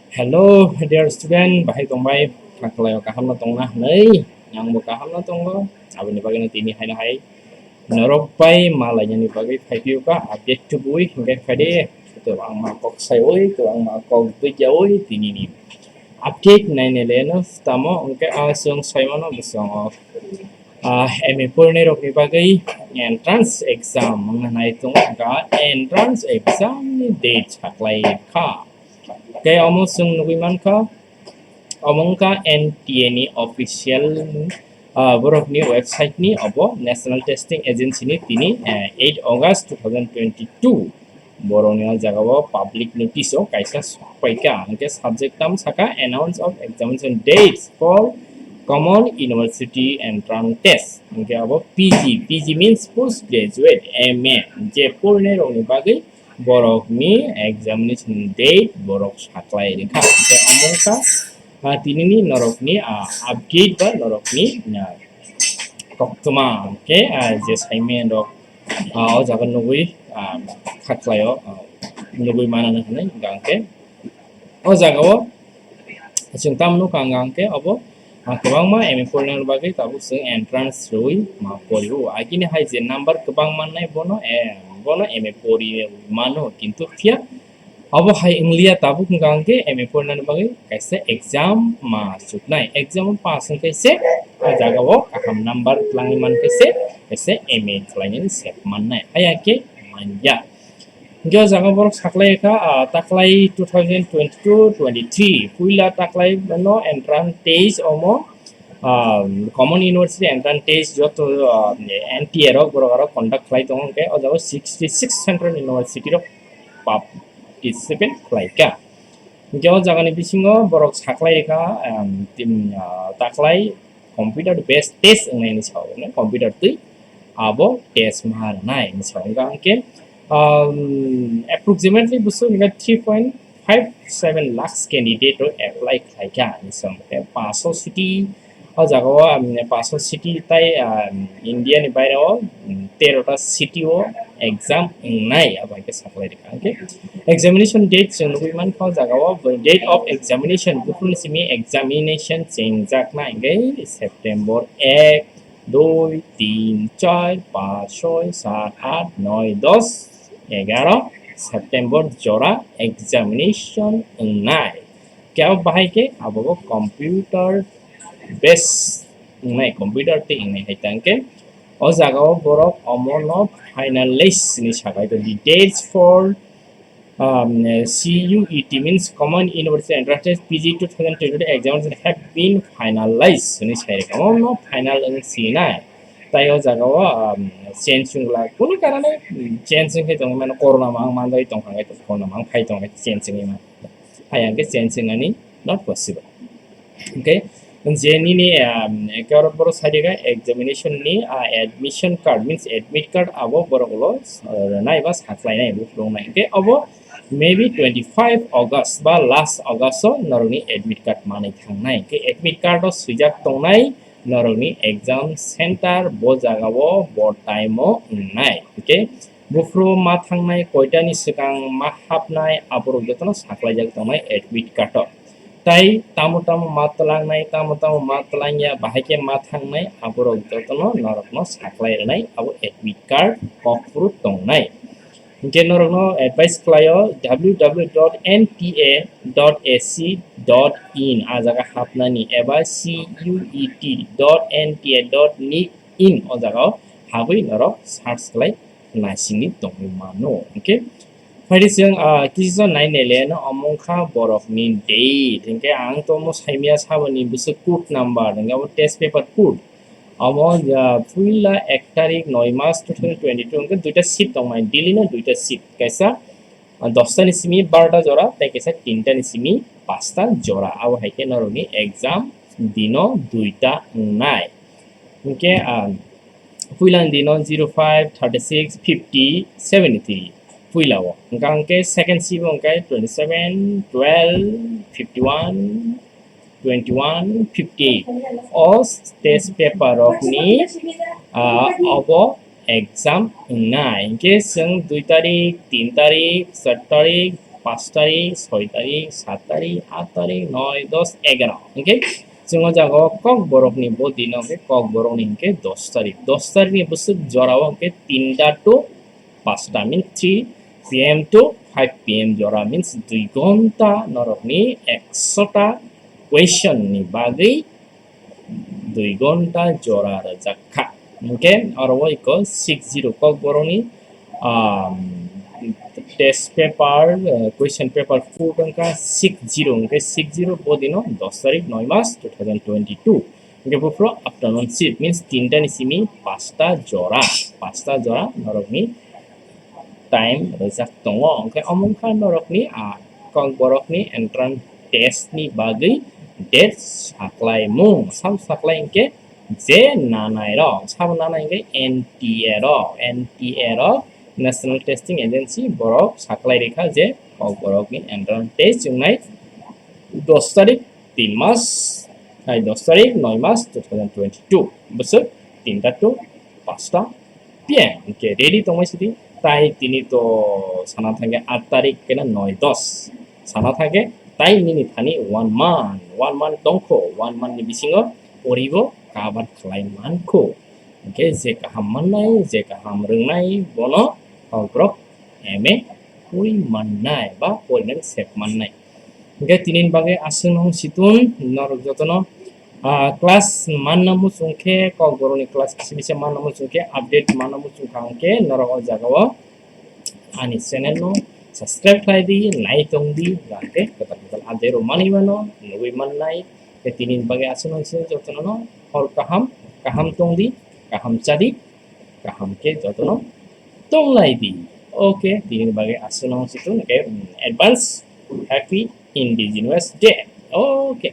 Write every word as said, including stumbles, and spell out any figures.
Hello, dear student, bahai tongbai, khaklai o kaham no tongna hwnwi, ang bo kaham no tongo, aboni bagwi no tini haino hai norok bai ma lainani bagwi phai phiyokha, update tubui hwnkhe phai de, to ang ma kok saiwi, to ang ma kok bwjawi tini ni update nainai le no tamo, hwnkhe ang chwng sai mano bwskango. Ah, M A pornai rokni bagwi entrance exam wngna nai tongo, hwnkha entrance exam ni date saklai kha. Tei omo chwng nugwi mankha, omo wngkha N T A ni official, ah, borokni website ni, obo National Testing Agency ni tini, eh, eight August two thousand twenty-two. Borokni o jaga o public notice o kaisa sokpaikha, hwnkhe subject tam saka announce of examination dates for common university entrance test. Hwnkhe abo P G, P G means post graduate, M A, je pornai rokni bagwi borokni examination date borok saklai rwkha. Hwnkhe omo wngkha, ah, tinini norokni, ah, update ba norokni, ah, koktwma hwnkhe, ah, je saimanya rok, ah, o jaga nugwi, ah, khaklaio, ah, nugwi mano hwnwi hwnkha hwnkhe o jaga o chwng tamo nukha hwnkha hwnkhe obo, ah, kwbangma M A pornani bagwi tabuk chwng entrance rwui ma porio. Agini hai je number kwbang mannai bono, eh, bono M A pori mano, kintu phiya obo hai wngliya, tabuk hwnkha hwnkhe M A pornani bagwi kaisa exam ma chuknai. Exam o pass wngkhe se o jaga o kaham number twlangwi mankhe se kaisa M A khlainani sep mannai. Haya khe manya. Hwnkhe o jaga borok saklai kha, ah, taklai two thousand twenty-two twenty-three, puila taklai no entrance test omo, ah, common university entrance test joto, ah, N T A rok borok aro conduct khlai tongo, hwnkhe o jaga sixty-six central university rok participate khlai kha. Hwnkhe o jagani bisingo borok saklai rikha, um, tim, ah, taklai computer based test wngnai hinwi sao, computer twi abo test ma rwnai hinwi sao. Hwnkha hwnkhe, um, approximately bwswk hwnkhe three point five seven lakhs candidate rok apply khlaikha hinwi sao. Hwnkhe paso city, o jaga o, um, paso city tai, um, India ni baire o, um, tero ta city o exam wngnai, abo hai khe saklai rikha. Hwnkhe examination date chwng nugwi mankha o jaga o, date of examination, buphuruni simi examination chengjaknai hwnkhe September ek, dui, tin, char, panch, choi, sat, at, noi, dos, egaro September jora examination wngnai. Khe abo bahai khe abo bo computer based wngnai, computer tei wngnai hai tang khe o jaga o borok omo no finalize hinwi sakai tongo. The dates for, um, C U E T means Common University Entrance Test P G two thousand twenty-two examination have been finalized hinwi sai rwkha. Omo no final wng sinai. Tai o jaga o, um, change wng glak. Kunu karane, um, change wng khe tongwi mano, corona mang manjagwi tongkha khe, corona mang phai tongkha khe change wngwi mano. Hai hwnkhe change wngnani not possible. Hwnkhe je nini, um, ekorok borok sai rwkha examination ni, ah, admission card means admit card abo borok ulo, uh, rwnai ba saklainai buphuruknai. Hwnkhe obo maybe twenty-five August ba last August o norokni admit card manwi thangnai. Hwnkhe admit card o swijak tongnai norokni exam center bo jaga o bo time o wngnai. Hwnkhe buphuru ma thangnai koitani swkang ma hapnai aborok jotono saklaijak tongnai admit card o. Tai tamo tamo ma twlangnai, tamo tamo ma twlangya, bahai khe ma thangnai aborok jotono norokno saklai rwnai abo admit card kokphuru tongnai. Hwnkhe norokno advice khlaio W W W dot N T A dot A C dot in a jaga hapnani eba C U E T dot N T A dot in o jaga o habwi norok search khlai naisingwi tongwi mano. Hwnkhe phaidi chwng, ah, kisa nai naileno omo wngkha borokni date. Hwnkhe ang tomo saimya saboni bwswk code number, hwnkhe abo test paper code. Omo, ah, puila ek tarik noi mas two thousand twenty-two hwnkhe duita seat tongmani, daily no duita seat. Kaisa, ah, dosta ni simi barota jora, tei kaisa tinta ni simi pasta jora. Abo hai khe norokni exam dino duita wngnai. Hwnkhe, ah, puila ni dino zero five, thirty-six, fifty, seventy-three puila o. Hwnkha hwnkhe second shift o hwnkhe twenty-seven, twelve, fifty-one, twenty-one, fifty-eight. O test paper rokni, ah, obo exam wngnai. Hwnkhe chwng dui tarik, tin tarik, char tarik, Panch tarik, soi tarik, sat tarik, at tarik, noi, dos, egaro. Hwnkhe chwng o jaga o Kokborok ni bo din o hwnkhe Kokborok ni hwnkhe dos tarik. Dos tarik ni bwswk jora o hwnkhe tinta to panchta means three P M to five P M jora means dui ghonta norok ni ekshota question ni bagwi dui ghonta jora rwjak kha. Hwnkhe oro o iko six zero Kokborok ni, um, test paper, uh, question paper four wngkha six zero, hwnkhe six zero bo dino dos tarik noi mas two thousand twenty-two. Hwnkhe buphuru afternoon shift means tinta ni simi panchta jora, panchta jora norok ni time rwjak tongo. Hwnkhe omo wngkha norokni, ah, Kokborokni entrance test ni bagwi date saklaimung. Sam saklai hwnkhe je nanai rok, sabo nanai hwnkhe N T A rok, N T A rok, National Testing Agency, borok saklai rikha je Kokborokni entrance test wngnai dos tarik tin mas, ai, dos tarik noi mas two thousand twenty-two, bwswk tinta to panchta P M hwnkhe ready tongmai sidi. Tai tini to sana thangkhe at tarik kena noi dos sana thangkhe, tai nini thani one month, one month tongkho, one month ni bisingo poribo cover khlai mankho. Hwnkhe je kaham mannai, je kaham rwngnai, bono Kokborok M A ui mannai ba porinani sep mannai. Hwnkhe tinini bagwi aswk nung situn norok jotono, ah, class manna muchung khe, Kokborokni class kisa bisa manna muchung khe, update manna muchung kha hwnkhe norok o jaga o ani channel no subscribe khlai di, nai tong di, hwnkhe kwtal kwtal update rok manwi mano, nugwi mannai. Khe tinini bagwi aswk nung situn jotono no hor kaham, kaham tong di, kaham cha di, kaham khe jotono tonglai di. Okay, tinini bagwi aswk nung situn khe, mm, advance happy indigenous day. Okay,